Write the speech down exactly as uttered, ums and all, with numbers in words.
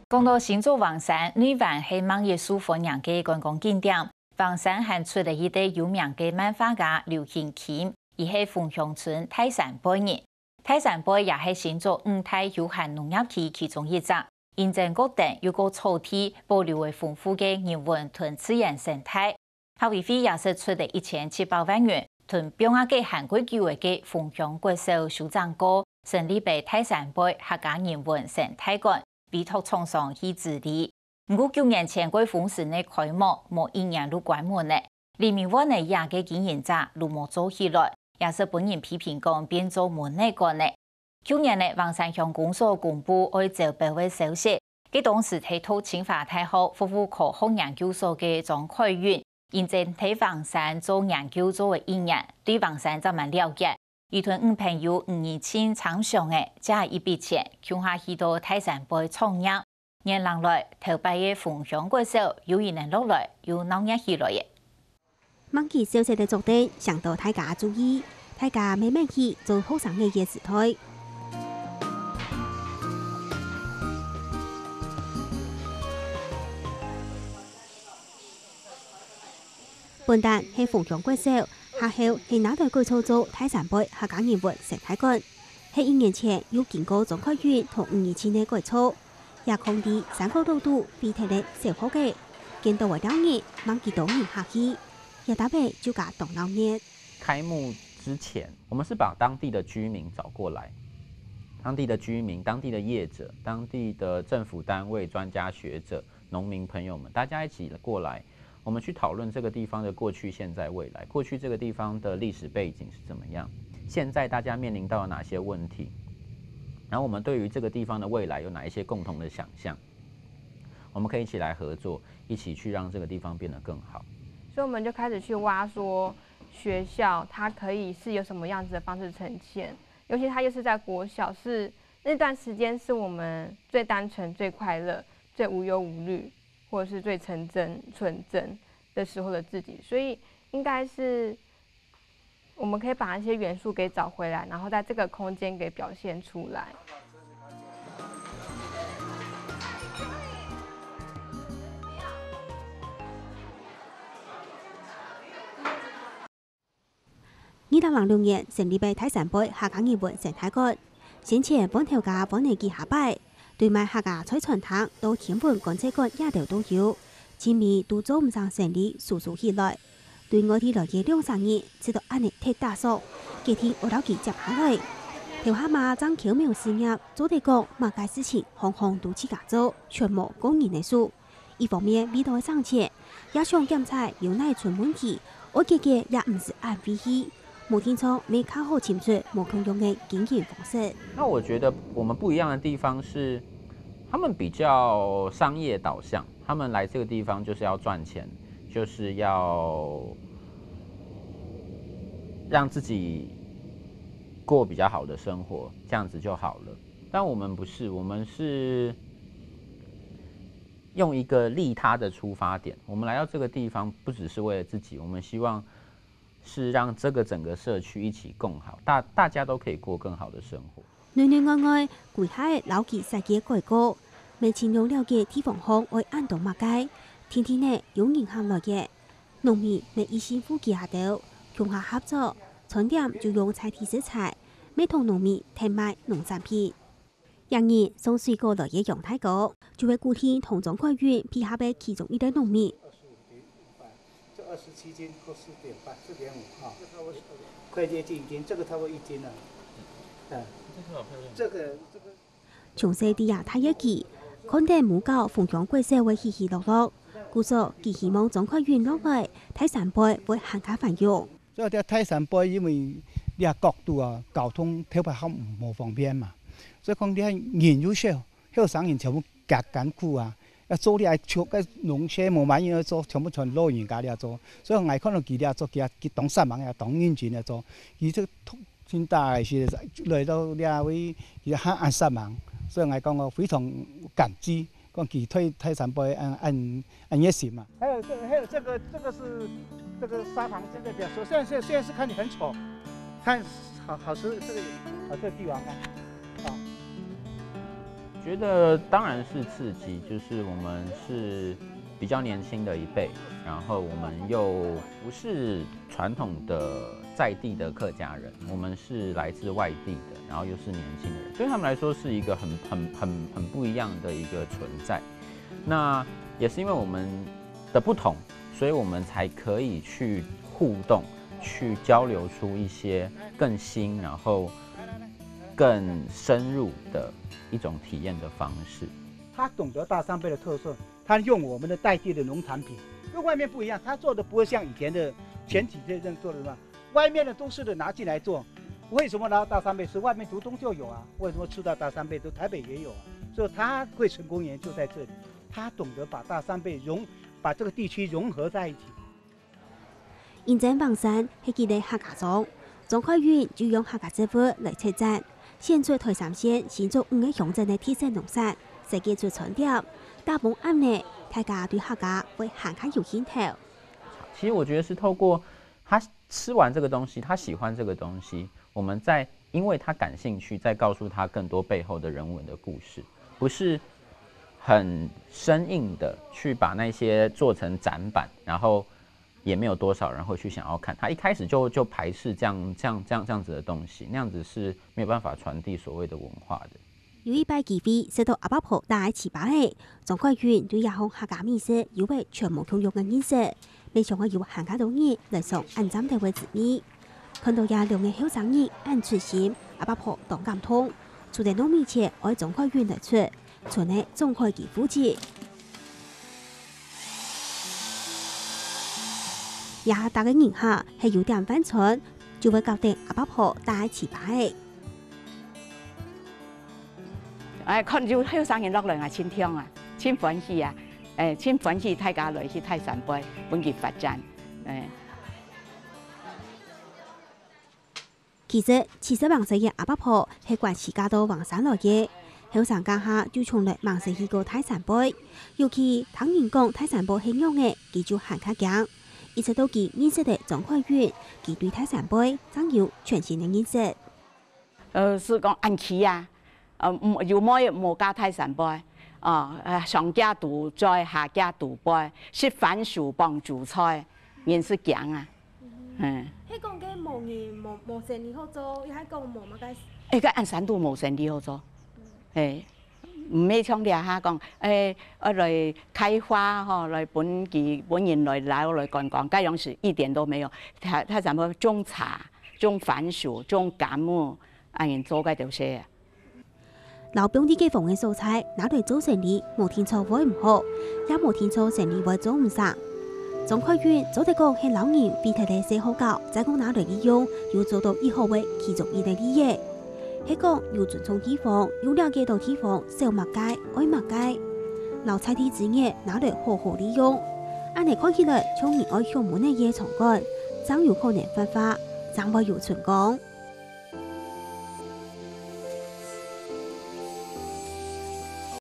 講到新竹橫山，內灣係萬一受歡迎个觀光景點，橫山還出了一個有名个漫畫家劉興欽，佢係楓香村大山背人。大山背也係新竹五大休閒農業區其中一隻，因為該等有个草地保留了豐富个人文同自然生態。 客委會也釋出了一千七百萬元，同放啊个還過久个楓香國小修整過，成立了大山背客家人文生態館，委託廠商去治理。毋過九年前蓋風神个開幕，無一年就關門了。裡面換了這个經營者就無做起來，也係分人批評講變做門仔館了。 舊年呢，橫山鄉公所公布愛招標个消息，該當時係讀清華大學服務科學研究所个張凱運，因為在橫山做研究做了一年，對橫山正蠻了解。佢同女朋友吳怡靜參詳个，借一筆錢，共下去到大山背創業。 原來，頭擺个楓香國小又一年落來又鬧熱起來了。吂幾少息个作等，想到大家注意，大家愐愐去做學生个个時代。本旦係楓香國小，下後係拿來改造做大山背客家人文生態館。係一年前有經過張凱運同吳怡靜个改造， 這空地山角落肚飛忒了小學个，見到个了日，吂幾多人客去，這搭仔就加當鬧熱。開幕之前，我們是把當地的居民找過來，當地的居民、當地的業者、當地的政府單位、專家學者、農民朋友們，大家一起過來，我們去討論這個地方的過去、現在、未來。過去這個地方的歷史背景是怎麼樣？現在大家面臨到了哪些問題？然後我們對於這個地方的未來有哪一些共同的想象？我們可以一起來合作，一起去讓這個地方變得更好。所以我們就開始去挖說，學校它可以是有什麼樣子的方式呈現，尤其它又是在國小，是那段時間是我們最單純、最快樂、最無憂無慮，或者是最純真、純真的時候的自己。所以应该是我们可以把那些元素给找回来，然后在这个空间给表现出来。二零零六年成立个大山背客家人文生態館，先前半頭家搬个幾下擺，對賣客家菜餐廳到天文觀測館這兜都有，盡尾都做毋成生理收收起來。對外地來个兩儕人，試著恁呢忒打爽，決定愛摎佢接下來。頭下嘛正巧妙事業，做得講麼个事情項項都自家做，全無個人个手。 一方面為著省錢，也想檢查有哪出問題，愛解決也毋使恁費氣。無定著乜較好尋出無共樣个經營方式。那我覺得我們不一樣的地方是，他們比較商業導向，他們來這個地方就是要賺錢，就是要讓自己過比較好的生活，這樣子就好了。但我們不是，我們是 用一個利他的出發點，我們來到這個地方，不只是為了自己，我們希望是讓這個整個社區一起共好，大大家都可以過更好的生活。內內外外，歸下个摎佢設計个改革，乜盡量了解地方項愛恁多麼个，定定仔有人客來个，農民乜一心負責下兜，共下合作，餐點就用在地食材，乜同農民忒賣農產品。 這日送水果來个楊大哥，就係固定同張凱運配合个其中一個農民。這二十七斤或四點半、四點五哈，快接近一斤，這個差不多一斤了。嗯，這個這個從細在這大个佢，看等母校楓香國小个起起落落，故所佢希望張凱運落來，大山背會還較繁榮。 所以這大山背因為這角度啊，交通特別較無方便嘛，所以講這人又少，後生人全部艱艱苦啊，要做這畜个農事無麼人愛做，全部全老人家來做。所以𠊎看到佢這做，佢佢當煞猛，也當認真來做。佢這真大个是來到這位，佢還恁煞猛，所以𠊎講我非常感激。 講佢對大山背恁恁恁熱心嘛。還有這還有這個這個是這個砂糖之類的，所以現在現在現在是看你很醜，看好好吃這個好這個帝王啊，啊。觉得当然是刺激，就是我们是比较年轻的一辈，然后我们又不是传统的在地的客家人，我们是来自外地的，然后又是年轻的人，对他们来说是一个很很很很不一样的一个存在。那也是因为我们的不同，所以我们才可以去互动，去交流出一些更新，然后更深入的一种体验的方式。他懂得大山杯的特色，他用我们的在地的农产品，跟外面不一样。他做的不会像以前的前几代人做的什么，外面的都是的拿进来做。为什么拿到大山杯？是外面竹东就有啊，为什么吃到大山杯都台北也有啊？所以他会成功原因就在这里，他懂得把大山杯融，把这个地区融合在一起。認真橫山係佢个客家庄，張開運就用客家植物來策展，選出台三線新竹五个鄉鎮个特色農產，設計出餐點。打幫恁呢，大家對客家會還較有興頭。其实我觉得是透过他吃完这个东西，他喜欢这个东西，我们再因为他感兴趣，再告诉他更多背后的人文的故事，不是很生硬的去把那些做成展板，然后也没有多少人会去想要看。他一开始就就排斥这样这样这样这样子的东西，那样子是没有办法传递所谓的文化的。有一擺機會食到阿伯婆帶个粢粑仔，張開運對這項客家美食有个全無共樣个認識，乜想愛有還較多人來嚐恁讚頭个滋味。看到這兩个後生人恁出心，阿伯婆當感動，除了糯米粢愛張開運來出，賰个總開佢負責。這下逐个人客係有點飯錢，就會搞定阿伯婆帶个粢粑仔。 哎，看有後生人落來啊，盡暢啊，盡歡喜啊，哎，盡歡喜大家來去大山背，分佢發展，哎。其實，七十零歲个阿伯婆係關西嫁到橫山來个，後生該下就從來吂識去過大山背，尤其聽人講大山背係仰仔，佢就還較驚。一直到佢認識了張開運，佢對大山背正有全新个認識。 呃，係講恁奇啊，呃，有妹無嫁大山背，哦，呃，上家肚嘴，下家肚背，食番薯傍煮菜，人係驚啊，嗯。係講該無人無無生理好做，也係講無麼个？誒，該恁山肚無生理好做，誒，毋係像這下講，誒，愛來開花吼，來分佢分人來撈來觀光，該樣係一點都沒有。大大山背種茶、種番薯、種柑仔， 恁樣做个東西。摎放地个方个所在拿來做生理，無定著會毋好，也無定著生理會做毋成。張開運做得講係摎人比忒个細號搞，再過拿來利用，又做到一號个其中一个利益。係講又尊重地方，又了解到地方少麼个、愛麼个，摎在地資源拿來好好利用。恁樣看起來，像人愛向門个夜場館，正有可能發發，正會有春光。